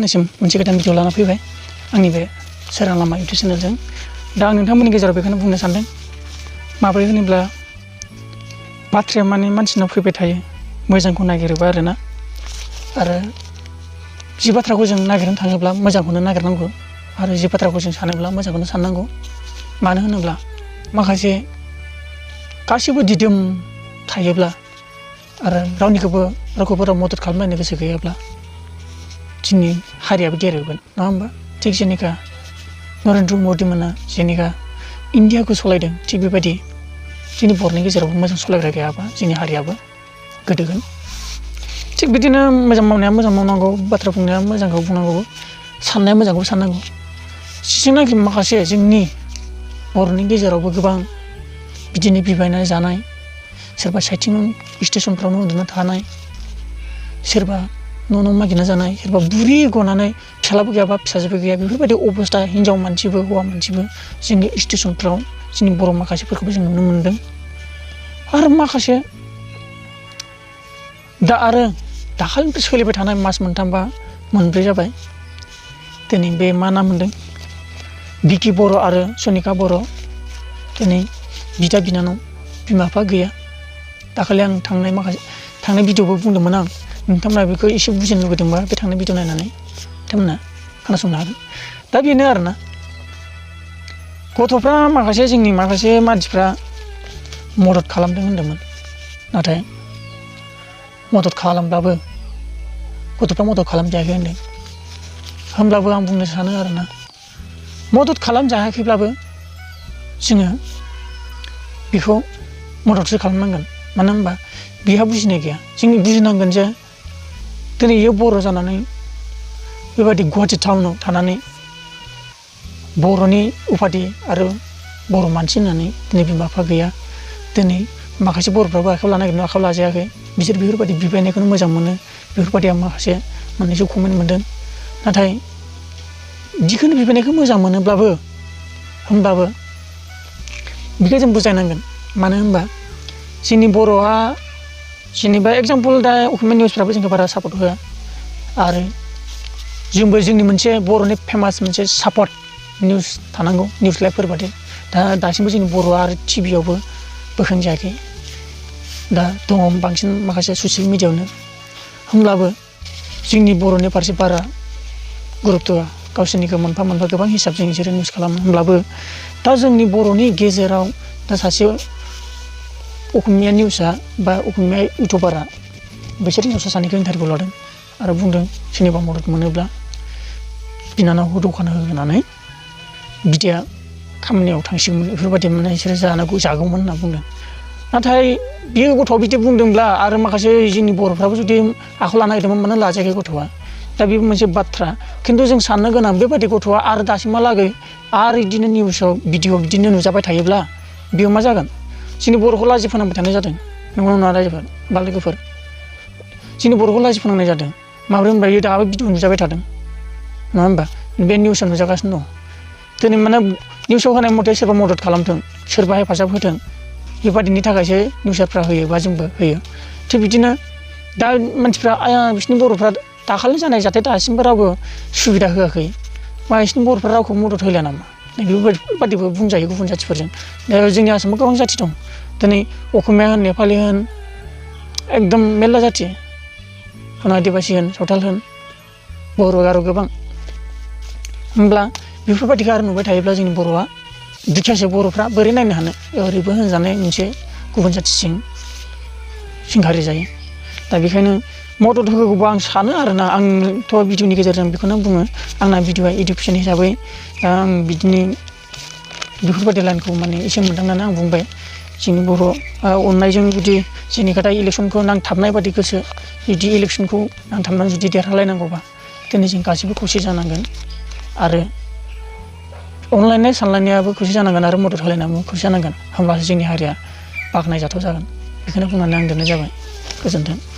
नोंथांमोननिसिम मोनसे गोदान भिडिअ लाना फैबाय आंनि बे सोरां लामा इउटुब चेनेलजों। दा आं नोंथांमोननि गेजेराव बेखौनो बुंनो सानदों, माबोरै होनोब्ला बाथ्राया माने मानसिनाव फैबाय थायो मोजांखौ नागिरोबा आरोना, आरो जि बाथ्राखौ जों नागिरनो थाङोब्ला मोजांखौनो नागिरनांगौ, आरो जि बाथ्राखौ जों सानोब्ला मोजांखौनो साननांगौ। मानो होनोब्ला माखासे गासिबो दिदोम थायोब्ला आरो रावखौबो राव मदद खालामलायनो गोसो गैयाब्ला जोंनि हारियाबो देरगोन, नङा होमबा? थिग जेनेखा नरेन्द्र मदि मोना जेनेखा इण्डियाखौ सालायदों, थिग बेबायदि जोंनि बर'नि गेजेरावबो मोजां सालायग्रा गैयाबा जोंनि हारियाबो गोदोगोन। थिग बिदिनो मोजां मावनाया मोजां मावनांगौ, बाथ्रा बुंनाया मोजांखौ बुंनांगौ, साननाया मोजांखौ साननांगौ। जेसेनाखि माखासे जोंनि बर'नि गेजेरावबो गोबां बिदिनो बिबायना जानाय, सोरबा साइथिं स्टेसनफ्रावनो उन्दुना थानाय, सोरबा न' मागिना जानाय, सोरबा बुरि गनानै फिसालाबो गैयाबा फिसाजोबो गैया, बेफोरबायदि अबस्था हिनजाव मानसिबो हौवा मानसिबो जोंनि स्टेसनफ्राव जोंनि बर' माखासेफोरखौबो जों नुनो मोनदों। आरो माखासे दाखालिनिफ्राय सोलिबाय थानाय मास मोनथाम बा मोनब्रै जाबाय, दिनै बे मा नाम मोनदों बिकि बर' आरो सनिका बर', दिनै बिदा बिनानाव बिमा बिफा गैया। दाखालि आं थांनाय भिडिअबो बुंदोंमोन आं, नोंथांमोना बेखौ एसे बुजिनो लुगैदोंबा बे थांनाय भिडिअ नायनानै बिथांमोना खोनासंनो हागोन। दा बेनो आरोना, गथ'फ्रा जोंनि माखासे मानसिफ्रा मदद खालामदों होनदोंमोन, नाथाय मदद खालामब्लाबो गथ'फ्रा मदद खालामजायाखै होनदों। होमब्लाबो आं बुंनो सानो आरोना, मदद खालामजायाखैब्लाबो जोङो बेखौ मददसो खालामनांगोन। मानो होनबा बेहा बुजिनाय गैया। जों बुजिनांगोन जे दिनै इयो बर' जानानै बेबायदि गुवाहाटि टाउनाव थानानै बर'नि उपाधि आरो बर' मानसि होननानै दिनै बिमा बिफा गैया। दिनै माखासे बर'फ्राबो आखायाव लानो नागिरदों, आखायाव लाजायाखै। बिसोर बेफोरबायदि बिबायनायखौनो मोजां मोनो, बेफोरबायदि आं माखासे मोननैसो कमेन्ट मोनदों। नाथाय जिखुनु बिबायनायखौ मोजां मोनोब्लाबो होमब्लाबो बेखौ जों बुजायनांगोन। मानो होनबा जोंनि बर'आ जेनेबा एगजामपोल दा असमिया निउसफ्राबो जोंखौ बारा सापर्ट होआ, आरो जोंबो जोंनि मोनसे बर'नि फेमास मोनसे सापर्ट निउस थानांगौ, निउस लाइभफोर बादि। दासिमबो जोंनि बर'आ आरो टिभियावबो बोखांजायाखै, दा दङ बांसिन माखासे ससियेल मिडियायावनो। होमब्लाबो जोंनि बर'नि फारसे बारा गुरुत्त' होआ, गावसोरनिखौ मोनफा मोनफा गोबां हिसाबजों बिसोरो निउस खालामो। होमब्लाबो दा जोंनि बर'नि गेजेराव दा सासे असमिया निउसआ बा असमिया इउटुबारा बिसोरनि हिनजावसा सानैखौ इन्टारभिउ लादों आरो बुंदों सोरनिबा मदद मोनोब्ला बिनानावखौ दखान होनानै बिदाया खामानियाव थांसिगौमोन, बेफोरबायदि माने बिसोरो जागौमोन होनना बुंदों। नाथाय बे गथ'आ बिदि बुंदोंब्ला आरो माखासे जोंनि बर'फ्राबो जुदि आखायाव लानो नागिरदोंमोन, मानो लाजायाखै गथ'आ? दा बेबो मोनसे बाथ्रा। खिन्थु जों साननो गोनां, बेबायदि गथ'आ आरो दासिमहालागै आरो बिदिनो निउसाव भिडिअ बिदिनो नुजाबाय थायोब्ला बेयाव मा जागोन? जोंनि बर'खौ लाजि फोनांबाय थानाय जादों, नंगौना नङा रायजोफोर बा लोगोफोर? जोंनि बर'खौ लाजि फोनांनाय जादों। माबोरै होनबा इयो दाबो भिडिअ नुजाबाय थादों, नङा होमबा? बे निउसआव नुजागासिनो दं। दिनै माने निउसाव होनाय मथे सोरबा मदद खालामथों, सोरबा हेफाजाब होथों, बेबादिनि थाखायसो निउसारफ्रा होयो बा जोंबो होयो। थिग बिदिनो दा मानसिफ्रा बिसोरनि बर'फ्रा दाखालि जानाय जाथाय दासिमबो रावबो सुबिदा होआखै, बा बिसोरनि बर'फ्रा रावखौ मदद होलिया नामा? बेफोरबादिबो बुंजायो गुबुन जाथिफोरजों। दा जोंनि आसामाव गोबां जाथि दं, दिनै असमिया होन, नेपालि होन, एकदम मेरला जाथि, आदिबासि होन, सावथाल होन, बर' गार' गोबां। होमब्ला बेफोरबायदिखौ आरो नुबाय थायोब्ला जोंनि बर'आ दुखियासो बर'फ्रा बोरै नायनो हानो? ओरैबो होनजानाय मोनसे गुबुन जाथिजों सिंगारि जायो। दा बेखायनो मदद होगौबो आं सानो आरोना। आंथ' भिडिअनि गेजेरजों बेखौनो बुङो, आंना भिडिअआ इडुकेसन हिसाबै दा आं बिदिनो बेफोरबायदि लाइनखौ माने एसे मोनदांनानै आं बुंबाय। जोंनि बर' अननायजों जुदि जेनेखा दा इलेक्सनखौ नांथाबनाय बादि गोसो, जुदि इलेक्सनखौ नांथाबनानै जुदि देरहालायनांगौबा दिनै जों गासैबो खौसे जानांगोन, आरो अनलायनाय सानलायनायाबो खौसे जानांगोन, आरो मदद होलायनायाबो खौसे जानांगोन। होमब्लासो जोंनि हारिया बाख्नायजाथाव जागोन। बेखौनो बुंनानै आं दोननाय जाबाय। गोजोन्थों।